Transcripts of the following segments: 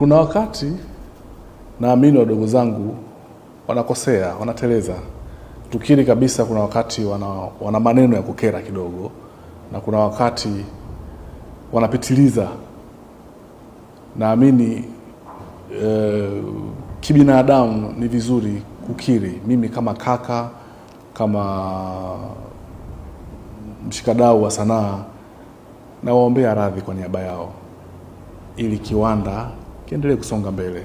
Kuna wakati naamini wadogo zangu wanakosea, wanateleza. Tukiri kabisa, kuna wakati wana maneno ya kukera kidogo, na kuna wakati wanapitiliza. Naamini kibinadamu ni vizuri kukiri. Mimi kama kaka, kama mshikadau wa sanaa, nawaombea radhi kwa niaba yao ili kiwanda kiendelee kusonga mbele.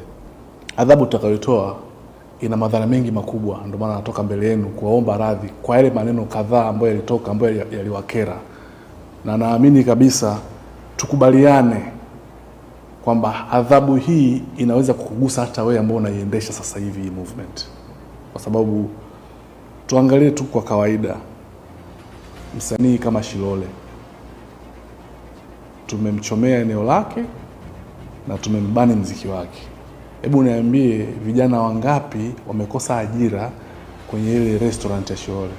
Adhabu tutakayotoa ina madhara mengi makubwa, ndio maana natoka mbele yenu kuwaomba radhi kwa yale maneno kadhaa ambayo yalitoka, ambayo yaliwakera, na naamini kabisa tukubaliane kwamba adhabu hii inaweza kukugusa hata wewe ambao unaiendesha sasa hivi hii movement, kwa sababu tuangalie tu kwa kawaida, msanii kama Shilole tumemchomea eneo lake na tumembani mziki wake. Hebu niambie, vijana wangapi wamekosa ajira kwenye ile restaurant ya Shilole?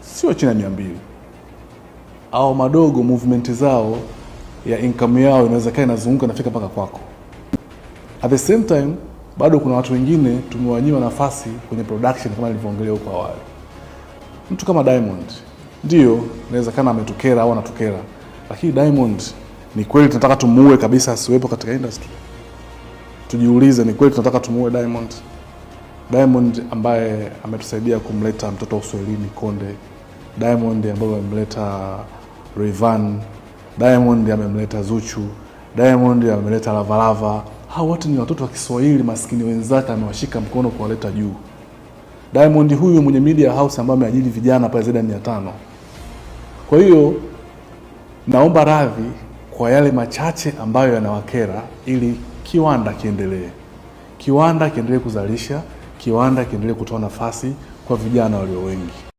Sio chini ya 200. Au madogo movement zao ya income yao inaweza kaa inazunguka nafika mpaka kwako. At the same time bado kuna watu wengine tumewanyima nafasi kwenye production kama nilivyoongelea huko awali. Mtu kama Diamond ndio inawezekana ametukera au anatukera, lakini Diamond ni kweli tunataka tumuue kabisa asiwepo katika industry? Tujiulize, ni kweli tunataka tumuue Diamond? Diamond ambaye ametusaidia kumleta mtoto wa Uswahilini Konde, Diamond ambaye amemleta Rayvanny, Diamond amemleta Zuchu, Diamond amemleta Lavalava. Hao wote ni watoto wa Kiswahili maskini wenzake amewashika mkono kuwaleta juu. Diamond huyu mwenye media house ambaye ameajiri vijana pale zaidi ya 500. Kwa hiyo naomba radhi kwa yale machache ambayo yanawakera ili kiwanda kiendelee, kiwanda kiendelee kuzalisha, kiwanda kiendelee kutoa nafasi kwa vijana walio wengi.